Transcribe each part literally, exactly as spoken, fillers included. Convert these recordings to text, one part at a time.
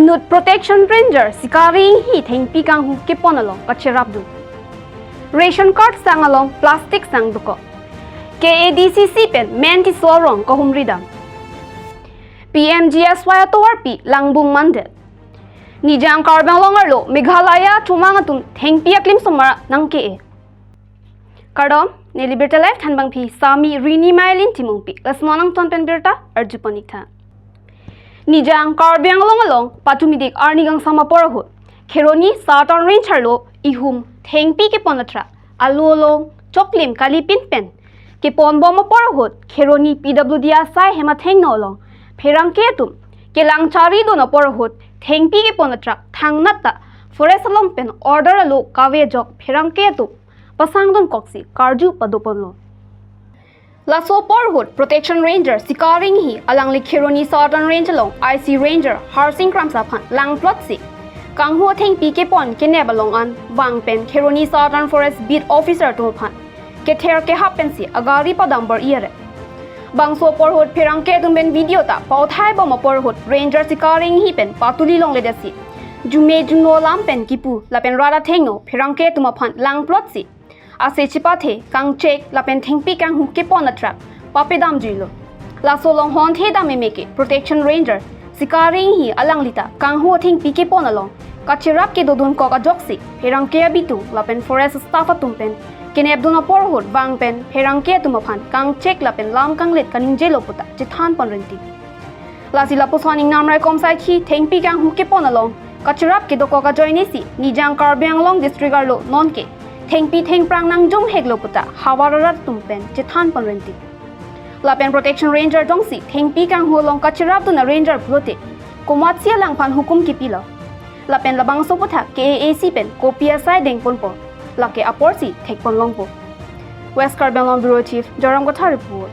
Tut Protection Ranger Sikari Enghi thengpi kanghu kepon along kacherapdun. Ration card sang along plastic sang dokok. K A D C C pen men tiso arong kahumri dam. P M G S Y atovarpi langbung mandet. Nijang Karbi Anglong arlo Meghalaya chomang atum thengpi aklim somar nangke-e. Kardom, neli birta live thanbangpi Sami Rini Mailin Timungpi. Lasmon angton pen birta arjupon-iktha. Nijang Karbi Anglong along patumidik arni kangsam apor ahut Kheroni Southern Range arlo ihum thengpi kepon atrak alo along choklim kalipin pen kepon bom apor ahut Kheroni P W D asai hem athengno along pherangke atum kelang charidun apor ahut thengpi kepon atrak thangnat ta forest along pen order alo kave ajok pherangke atum pasangdun koksi karju padoponlo. Laso apor ahut Protection Ranger Sikari Enghi alangli Kheroni Southern Range along I C Ranger Harsing Kramsa aphan langplotsi kanghu athengpi kepon kenep along an vang pen Kheroni Southern Forest Beat Officer atum aphan kether kehap pensi agari padam bar-i are. Bangso apor ahut pherangke atum pen video ta pauthai bom apor ahut Ranger Sikari Enghi pen patuli longledetsi jume juno alam pen kipu lapen rat athengno pherangke atum aphan langplotsi ase chipathe kangchek lapen thengpi kanghu kepon atrak papedamjuilo. Laso along honthe dam meme ke Protection Ranger Sikari Enghi alangli ta kanghu athengpi kepon along kacherap kedodun kok ajoksi pherangke abitung lapen forest staff atum pen kenepdun apor ahut vang pen pherangke atum aphan kangchek lapen lam kanglet kaningjelo puta chethan pon rinti. Lasi lapuson ingnam raikom saikhi thengpi kanghu kepon along kacherap kedokok ajoinesi Nijang Karbi Anglong District arlo nonke thengpi thengphrang nangjumheklo puta havar arat atum pen chethan pon rinti. Lapen Protection Ranger jongsi thengpi kanghu along kacherapdun a-ranger pulote komatsi alangphan hukum kipilo. Lapen labangso aputhak K A A C pen kopi asai dengponpo, lake aporsi thekpon longpo. West Karbi Anglong Bureau Chief Joram Kathar report.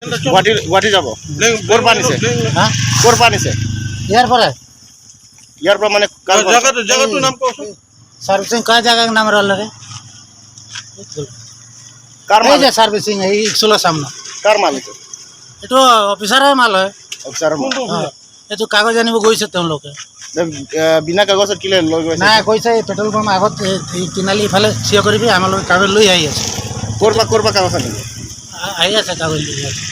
Guwahati গুৱাহাটী যাব। ক'ৰ পৰা আনিছে? হা? ক'ৰ পৰা আনিছে? ইয়াৰ পৰা। ইয়াৰ পৰা মানে কাৰ পৰা? জাগাটো জাগাটোৰ নাম কওকচোন। সার্ভিসিং কা জাগা নাম ৰলে ৰে? কাৰ এই মালিক? যে সার্ভিসিং এই স্কুলৰ সামনে। কাৰ মালিক? এইটো অফিচাৰৰ মাল হয়। অফিচাৰৰ মাল। কোনটো অফিচাৰ? এইটো কাগজ আনিব গৈছে তেওঁলোকে। এ, বিনা কাগজত কিলে লৈ গৈছে? নাই, কৈছে এই পেট্ৰল পাম্প আগত এই, এই তিনিআলি ইফালে থিয় কৰিবি, আমাৰ লগত কাগজ লৈ আহি আছে। ক'ৰ পৰা, ক'ৰ পৰা কাগজ আনিব? আ-, আহি আছে কাগজ লৈ আছে।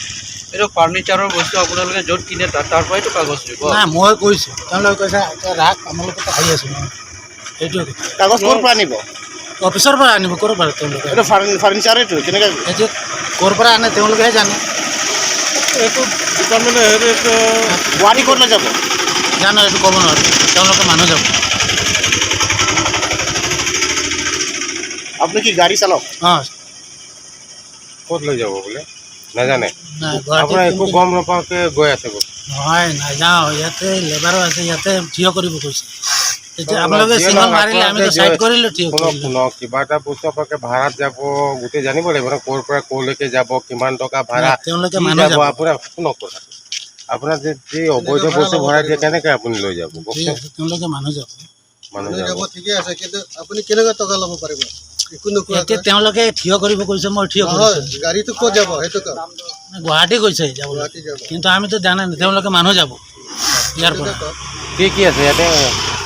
এইটো ফাৰ্ণিচাৰৰ বস্তু আপোনালোকে য'ত কিনে তাত, তাৰ পৰাইতো কাগজ দিব। নাই, মই কৈছোঁ, তেওঁলোকে কৈছে, "এতিয়া ৰাখ, আমাৰ লগত আহি আছে।" এইটো কাগজ ক'ৰ পৰা আনিব? অফিচৰ পৰা আনিব, ক'ৰ পৰা তেওঁলোকে? এইটো ফাৰ্ণ-, ফাৰ্ণিচাৰ এইটো, কেনেকে? এইটো ক'ৰ পৰা আনে তেওঁলোকেহে জানে। এইটো তাৰমানে হেৰি, এইটো গুৱাহাটী ক'ত লৈ যাব? জানো, এইটো ক'ব নোৱাৰো, তেওঁলোকে মানুহ যাব। আপুনি কি গাড়ী চালক? অ। ক'ত লৈ যাব বোলে? নাজানে? নাই, গুৱাহাটীত আপোনাৰ একো কোনটো গম নোপোৱাকে গৈ আছে বোলে। নহয়, নাযাওঁ, ইয়াতে লেবাৰো আছে, ইয়াতে থিয় কৰিব কৈছে। এতিয়া নহয়, আপোনালোকে যিয়ে চিঙল নহওক, মাৰিলে, আপোনালোকে আমিতো যে চাইড কৰিলো, থিয় শুনক, কৰিলো। শুনক, কিবা এটা বস্তু আপোনালোকে ভাড়াত যাব, গোটেই জানিব লাগিব ন, ক'ৰ পৰা ক'লৈকে যাব, কিমান টকা ভাড়া, নাই, তেওঁলোকে কি মানুহ যাব, যাব। আপোনাৰ শুনক কথা। আপোনাৰ যে, যি অবৈধ বস্তু ভৰাই দিয়ে, কেনেকে আপুনি লৈ যাব? ঠিক কওকচোন। আছে, তেওঁলোকে মানুহ যাব। মানুহ মানুহ যাব। যাব, ঠিকে আছে, কিন্তু আপুনি কেনেকৈ টকা ল'ব পাৰিব? একো নোকোৱাকৈ? এতিয়া তেওঁলোকে থিয় কৰিব কৈছে, মই থিয় নহয়, কৰিছো। গাড়ীটো ক'ত যাব, সেইটো কওক। গুৱাহাটী কৈছে যাবলৈ। গুৱাহাটী যাব। কিন্তু আমিতো জানা নাই, তেওঁলোকে মানুহ যাব ইয়াৰ পৰা। সেইটো কওক। কি কি আছে ইয়াতে?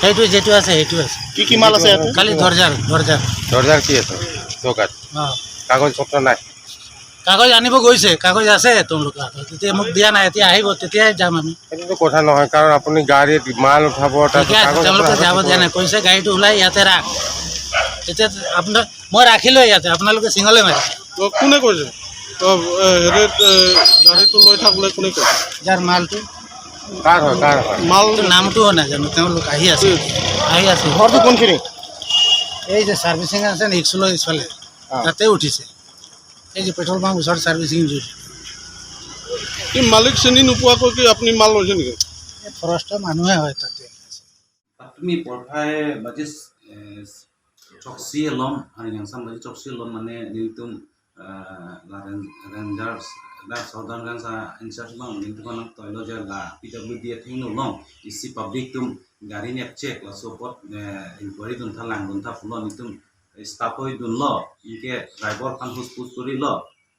সেইটো যিটো আছে, সেইটো আছে। কি কি মাল আছে ইয়াতে? খালি দৰ্জাৰ, দৰ্জাৰ। দৰ্জাৰ কি আছে? চৌকাত? অ। কাগজ পত্ৰ নাই? কাগজ আনিব গৈছে, কাগজ আছে তেওঁলোকৰ হাতত। তেতিয়া মোক দিয়া নাই, এতিয়া আহিব, তেতিয়াহে যাম আমি। এইটোতো কথা নহয়, কাৰণ আপুনি গাড়ীত মাল উঠাব, তাত ঠিকে আছে, কাগজ তেওঁলোকে আপোনাৰ হাতত যাব থাকিব। দিয়া নাই, কৈছে গাড়ীটো ওলাই ইয়াতে ৰাখ। তেতিয়া আপোনাৰ, মই ৰাখিলো ইয়াতে, আপোনালোকে চিঙলে মাৰিছে। তো কোনে কৈছে? তো, এ, হেৰিত, এ, গাড়ীটো লৈ থাক বোলে কোনে কৈছে? যাৰ মালটো। কাৰ হয়, কাৰ হয়? মাল এইটো নামটোও নাজানো, তেওঁলোক আহি আছে, কি? আহি আছে। ঘৰটো কোনখিনি? এই যে চাৰ্ভিচিং আছে নে, স্কুলৰ পিছফালে, অ। তাতে উঠিছে। এই যে পেট্ৰল পাম্প ওচৰত চাৰ্ভিচিং জুৰি। কি মালিক চিনি নোপোৱাকৈ কি আপুনি মাল লৈছে নেকি? এই ফৰেষ্টৰ মানুহে হয় তাতে। Patumi porphai baji, eh, choksi alom, hari yang sam baji choksi alom mane nelitum, eh, la ren-, rangers, la Southern Range a-incharge along nelitum nangtoilo je la P W D athengno along isi public atum gari nep check laso apot, eh, inquiry duntha langduntha pulo nelitum staff hoi dunlo, anke driver aphan huspus korilo,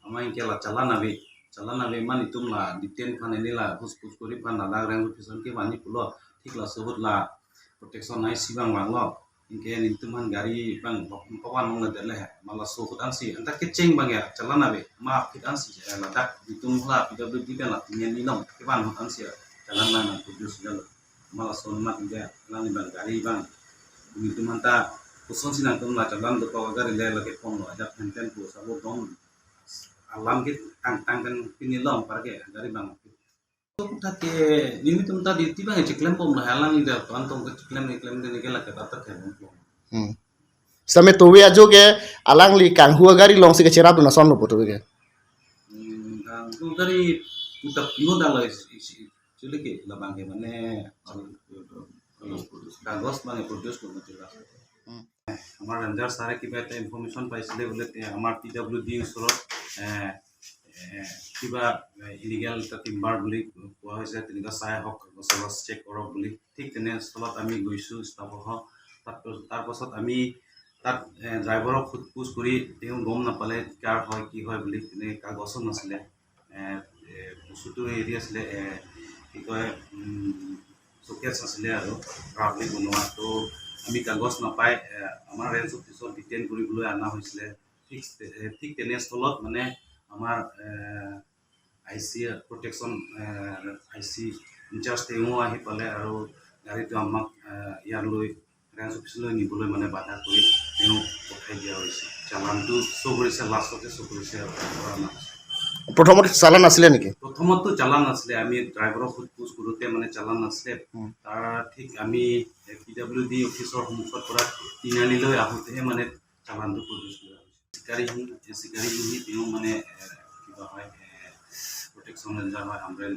Ama anke la challan ave, challan ave ma nelitum la detain aphan, neli la huspus kori aphan ladak range officer ke mani pulo, thik laso ahut la protection nai si vang vanglo. Anke nelitum aphan gari abang bok pavan longledet le he. Ma laso ahut ansi, anta kecheng abang ya, challan ave, ma aphi ansi, eh, ladak nelitum la P W D pen la tinggi ni long, kevan ahut ansi ya, challan abang nang produce jalo. Ma laso amat anke, alangli abang gari abang, nelitum anta kosonsi nangtum la challan dokok, gari le lake ponlo, ajat henten pu sabo dom, alam ke tang tang kan pini long parke gari abang. Thak ke nelitum ta duty abang cheklem bom lo, halang ida ton tong ke cheklem cheklem de ke lake ta ta ke bom. Hmm. Same towe ajo ke alangli kanghu agari alongsi kecherapdun asonlo po towe ke. Hmm, kanghu agari uta pino dalo is, is, chuli ke labang ke mane kagos abang produce lo mati la. Hmm. আমাৰ ৰেঞ্জাৰ ছাৰে কিবা এটা ইনফৰমেশ্যন পাইছিলে বোলে, তে আমাৰ P W D ওচৰত, এ, এ, কিবা ইলিগেল এটা টিম্বাৰ বুলি কোৱা হৈছে, তেনেকুৱা চাই আহক, গছৰ গছ চেক কৰক বুলি। ঠিক তেনেস্থলত আমি গৈছোঁ ষ্টাফসহ। তাত, তাৰ পাছত আমি তাত, এ, ড্ৰাইভাৰক সোধ পোছ কৰি তেওঁ গম নাপালে কাৰ হয়, কি হয় বুলি, তেনে কাগজো নাছিলে। এ, এ, বস্তুটো হেৰি আছিলে, এ, কি কয়, উম, শ্ব'কেছ আছিলে আৰু ৰাফলি বনোৱা। তো আমি কাগজ নাপাই, এ, আমাৰ ৰেঞ্জ অফিচত ডিটেইন কৰিবলৈ অনা হৈছিলে। ঠিক তে-, এ, ঠিক তেনেস্থলত মানে আমাৰ, uh, I C protection, uh, I C in charge তেওঁ আহি পালে আৰু গাড়ীটো আমাক, এ, ইয়ালৈ ৰেঞ্জ অফিচলৈ নিবলৈ মানে বাধা কৰি তেওঁ পঠাই দিয়া হৈছে। চালানটো শ্ব' কৰিছে, লাষ্টতে শ্ব' কৰিছে আৰু কৰা নাই। প্ৰথমতে চালান নাছিলে নেকি? প্ৰথমততো চালান নাছিলে। আমি ড্ৰাইভাৰক সোধ পোছ কৰোঁতে মানে চালান নাছিলে। উম। তাৰ ঠিক আমি পি ডাব্লিউ ডি অফিচৰ সন্মুখৰ পৰা তিনিআলিলৈ আহোঁতেহে মানে চালানটো প্ৰডিউচ কৰা হৈছে। চিকাৰী সিং, চিকাৰী সিং তেওঁ মানে, এ, কিবা হয়, এ, প্ৰটেকশ্যন ৰেঞ্জাৰ হয়, আমৰেণ।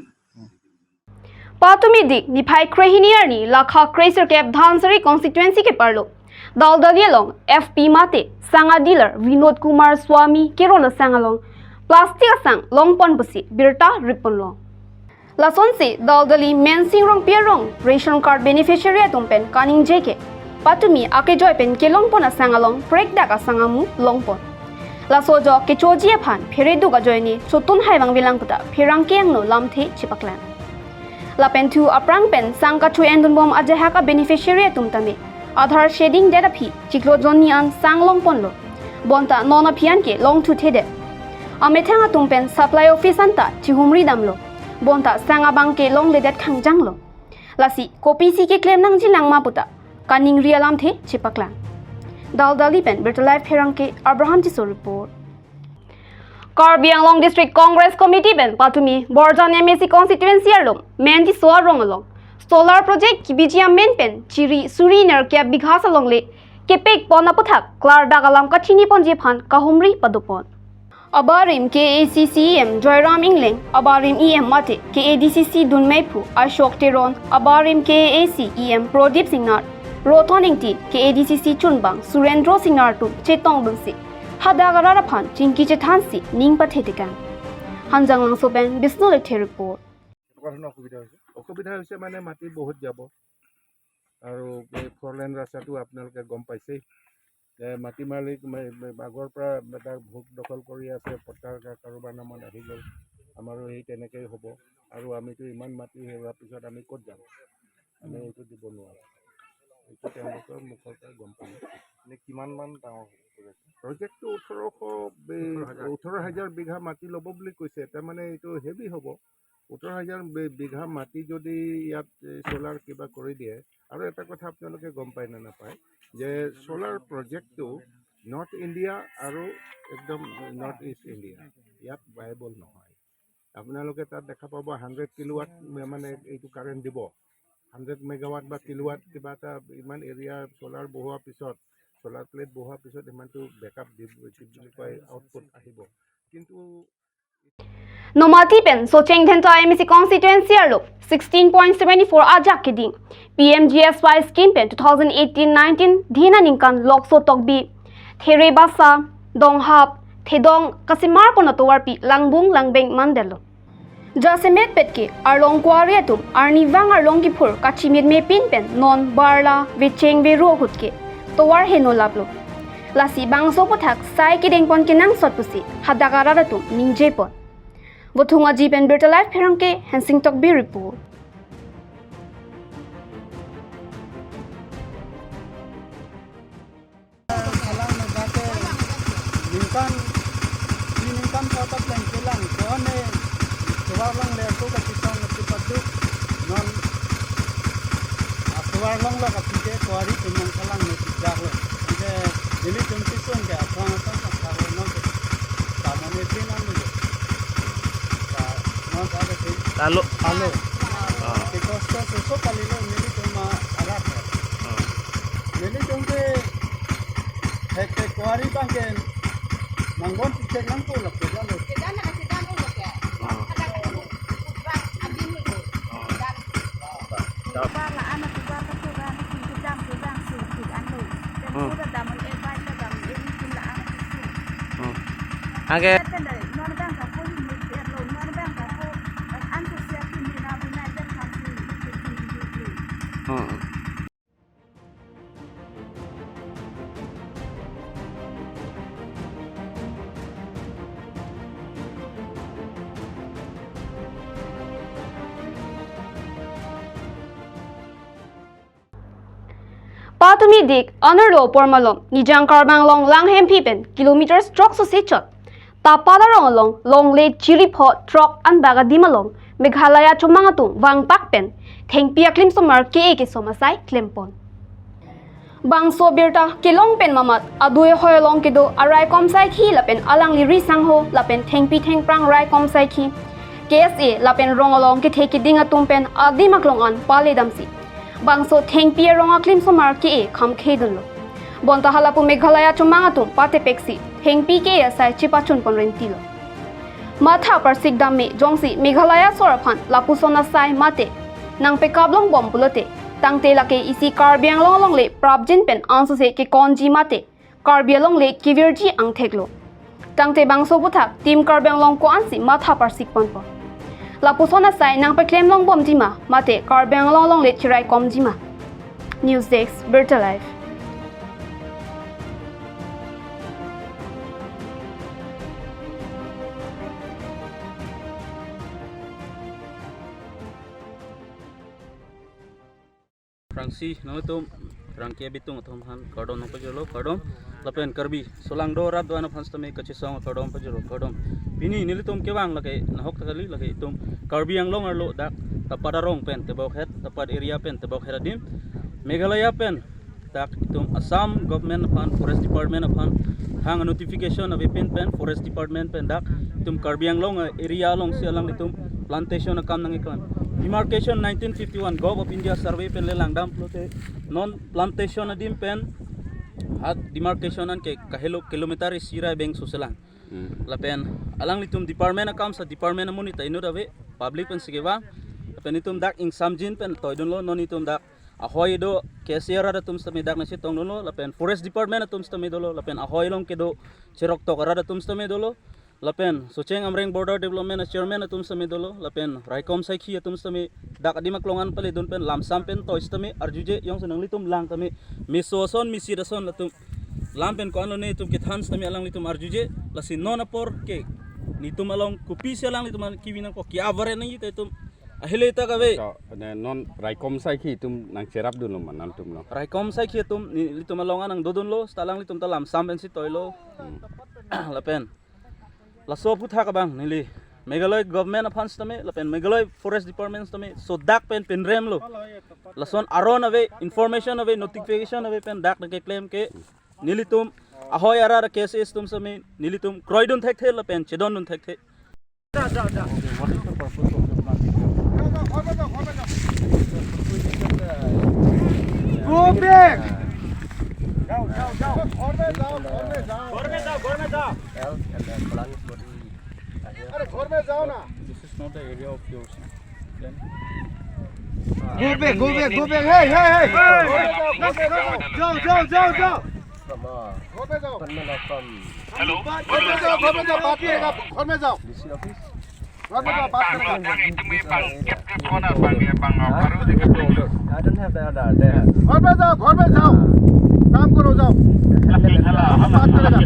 Patumi dik niphai krehini arni lakha kresirkep Dhansiri constituency keparlo Daldali along F P mate sang a dealer Vinod Kumar Swami keron asang along plastic asang longpon pusi birta ripponlo. Lasonsi Daldali Mensing Rongpi arong ration card beneficiary atum pen kaningje ke patumi akejoi pen kelongpon asang along prekdak asang amu longpon. Laso ajok kechoji aphan phereduk ajoine chotun hai vangvelang puta pherangke angno lamthe chepaklang. Lapen thu aphrang pen sang kacho endunbom ajahak a beneficiary atum tame Aadhaar shading det aphi chiklo jonni an sang longponlo. Bonta non aphi an ke longthuthedet. Amethang atum pen supply office anta chihumri damlo. Bonta sang abang ke longledet khangjanglo. Lasi kopisi keklem nangjilang ma puta kaningri alamthe chepaklang. Daldali pen Birta Live pherangke Abraham Tisso report. Karbi Anglong District Congress Committee pen patumi Borjan M A C constituency arlo Menti Soa rong along solar project kebiji amen pen chiri suri nerkep bigha salongle kepekpon aputhak klardak alam kachiniponji aphan kahumri padopon. Abarim K A A C C E M Joyram Engleng, abarim E M mate K A D C C dunmeiphu Ashok Teron, abarim K A A C E M Prodip Singnar, Roton Ingti, K A D C C chunbang Surendro Singnar atum chetongdunsi hadak arat aphan chingki chethansi ning pathetekang. Hanjanglangso pen Bisnu Lekthe report. এনেকুৱা ধৰণৰ অসুবিধা হৈছে। অসুবিধা হৈছে মানে মাটি বহুত যাব আৰু এই ফ'ৰ লেন ৰাস্তাটো আপোনালোকে গম পাইছেই। এ, মাটি মালিক মে-, মে-, আগৰ পৰা এটা ভোগ দখল কৰি আছে, পট্টাৰ কা-, কাৰোবাৰ নামত আহি গ'ল। আমাৰো সেই তেনেকেই হ'ব। আৰু আমিতো ইমান মাটি হেৰুৱাৰ পিছত আমি ক'ত যাম? আমি এইটো দিব নোৱাৰোঁ। এইটো তেওঁলোকৰ মুখৰ পৰা গম পালোঁ। মানে কিমান মান ডাঙৰ প্ৰজেক্ট? প্ৰজেক্টটো ওঠৰশ বি-, ওঠৰ হাজাৰ। ওঠৰ হাজাৰ বিঘা মাটি ল'ব বুলি কৈছে। তাৰমানে এইটো হেভি হ'ব। ওঠৰ হাজাৰ বি-, বিঘা মাটি যদি ইয়াত, এ, চ'লাৰ কিবা কৰি দিয়ে, আৰু এটা কথা আপোনালোকে গম পায় নে নাপায় যে চ'লাৰ প্ৰজেক্টটো নৰ্থ ইণ্ডিয়া আৰু একদম নৰ্থ ইষ্ট ইণ্ডিয়া, ইয়াত ভায়েবল নহয়। আপোনালোকে তাত দেখা পাব হাণ্ড্ৰেড কিলোৱাট মানে এইটো কাৰেণ্ট দিব, হাণ্ড্ৰেড মেগাৱাট বা কিলোৱাট কিবা এটা ইমান এৰিয়া চ'লাৰ বহোৱাৰ পিছত, চ'লাৰ প্লেট বহোৱাৰ পিছত ইমানটো বেকআপ দিব, কি বুলি কয়, আউটপুট আহিব। কিন্তু Nomati pen Socheng Dhenta M A C constituency arlo sixteen point seventy four ajak keding P M G S Y scheme pen two thousand eighteen nineteen dhina ningkan lokso tokbi There Basa, Donghap, Thedong kasimar pon atovarpi langbung langbeng mandetlo. Jasemet petke arlong kuari atum arnivang arlong kiphur kachimit mepin pen non barla vecheng veru ahut ke tovar heno laplo. Lasi bangso aphuthak sai kedengpon kenangsot pusi hadak arat atum ningjepon. Vothung Aji pen Birta Live Pherangke, Hensing Tokbi report. Ningkan, di ningkan kota pleng kelang, kone, suar long le aku kachisong nasi paduk, non, ah, suar long lo kapike kuari tumang kelang nasi jak lo. Ante, nelitum chisong ke, asong asong sak lo non ke, samone pin an lo. Sa, non sa ke pin. Lalo. Lalo. Ah. Ke kosto seso kali lo, nelitum ma arak ya. Ah. Nelitum ke, Hek hek kuari abang ke nangpon picek nangpo lake jalo. Kedan na kedan ulo ke. Ah. Ada ke ubah abin ulo. Ah. Dan. Tap. Ubah la anak ubah ke ubah na kin kedam kedam si kik anu. Dan Hmm. Udah damon eh baik ke damon eh ni kin la anak isi. Hmm. Oke. Kan dari non bang ka ko ni ni lo non bang ka ko, eh, antusias ni na bina dan kan si ni kin ni ni. Hmm. Patumi dik, anerlo apor malom, Nijang Karbi Anglong Langhemphi pen kilometers throk sose chot. Tapat arong along longle chiripho throk anbak adim along Meghalaya chomang atum vangpak pen thengpi aklim somar ke-e kesom asai klempon. Bangso birta kelong pen mamat adui hoi along kedo araikom saikhi lapen alangli risangho lapen thengpi thengphrang raikom saikhi K S A lapen rong along kethe keding atum pen adim aklong an pale damsi bangso thengpi arong aklim somar ke-e kham khedunlo. Bonta halapu Meghalaya chomang atum patepeksi thengpi ke-e asai chepachunpon rentilo. Matha parsik dam me jongsi Meghalaya sor aphan lapuson asai mate nangpekap longbom pulote, tangte lake isi Karbi Anglong alongle prapjin pen ansose kekonji mate Karbi alongle kevirji angtheklo. Tangte bangso aphuthak Team Karbi Anglong ko-ansi matha parsikponpo. Lapuson asai nangpeklem longbomji ma mate Karbi Anglong alongle chiraikomji ma. News Desk, Birta Live. Pherangsi nanglitum pherangke abitung atum aphan kardom nangpajirlo, kardom. Lapen Karbi solangdo rat do-an aphan sitame kachisong kardom pajirlo, kardom. Pini nelitum kevang lake nahok ta kali, lake itum Karbi Anglong arlo dak Tapat arong pen tebokhet, Tapat area pen tebokhet adim Meghalaya pen dak itum Assam government aphan, Forest Department aphan hang notification avepin pen Forest Department pen dak itum Karbi Anglong area alongsi alanglitum plantation akam nangkeklang. Demarcation nineteen fifty-one, Govt. of India survey pen le langdam pulote non plantation adim pen ha demarcation an ke kahelo kilometer isi ra beng suselang. Hmm. Lapen alanglitum department akam sa department amonit ta inut ave, public pensi kevang. Lapen itum dak ingsamjin pen toidunlo, non itum dak ahoi do, K S A arat atum sitame dak nangchetongdunlo, lapen Forest Department atum sitame dolo, lapen ahoi along kedo cheroktok arat atum sitame dolo, lapen Socheng Amreng Border Development a-chairman atum sitame dolo, lapen raikom saikhi atum sitame dak adim aklong an paledun pen lamsam pen toi sitame arjuje, jongsi nanglitum lang tame meso ason mesit ason latum lam pen ko-anlo netum kethan sitame alanglitum arjuje, lasi non apor ke netum along kopisi alanglitum an kevi nangpo, ke-a varen nangji ta itum ahile ta kave. To, ne non raikom saikhi atum nangcherapdunlo ma nangtum lo? Raikom saikhi atum nelitum along an nangdodunlo, seta alanglitum ta lamsam pensi toilo. Hmm. Lapen laso aphuthak abang neli Meghalaya government aphan sitame lapen Meghalaya Forest Department sitame sodak pen penremlo. Lason aron ave, information ave, notification ave pen dak nangkeklem ke nelitum ahoi arat K S A atum sitame nelitum kroidun thekthe lapen chedondun thekthe. What is the purpose of the plantation? Go back! जाओ, जाओ, जाओ। घर में जाओ, घर में जाओ। घर में जाओ, घर में जाओ। Else and the plants body. अरे, घर में जाओ ना। This is not the area of yours. Then? Go back, go back, go back. Hey, hey, hey! जाओ, जाओ, जाओ, जाओ। From, uh, घर में जाओ। From, uh, from hello. घर में जाओ, घर में जाओ, बात करेगा, घर में जाओ। D C office? घर पे जाओ, बात करेगा। I don't have the order there. घर पे जाओ, घर पे जाओ, काम करो, जाओ। बात करेगा।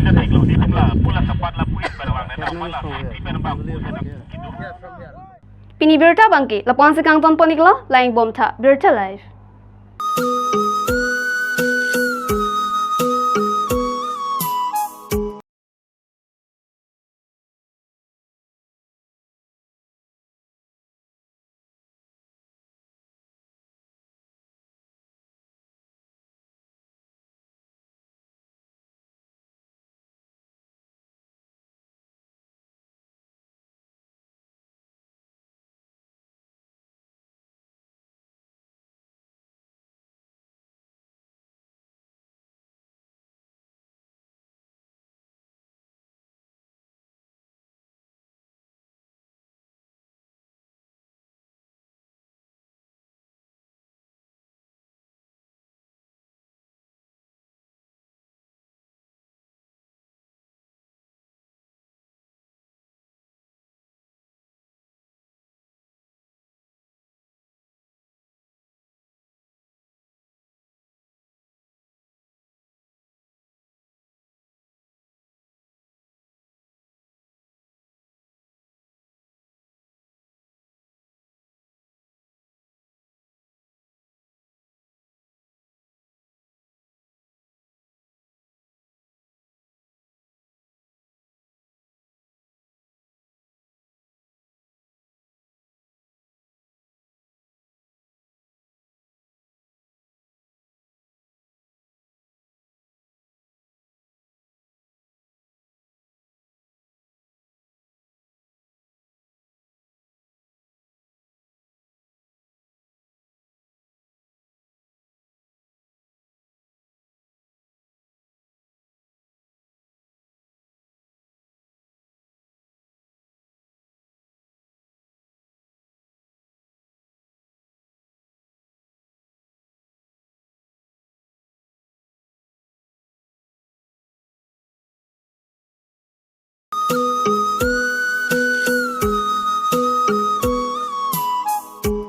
Pini birta abangke lapu-ansi kangton pon-iklo, lang-ik bomtha, Birta Live.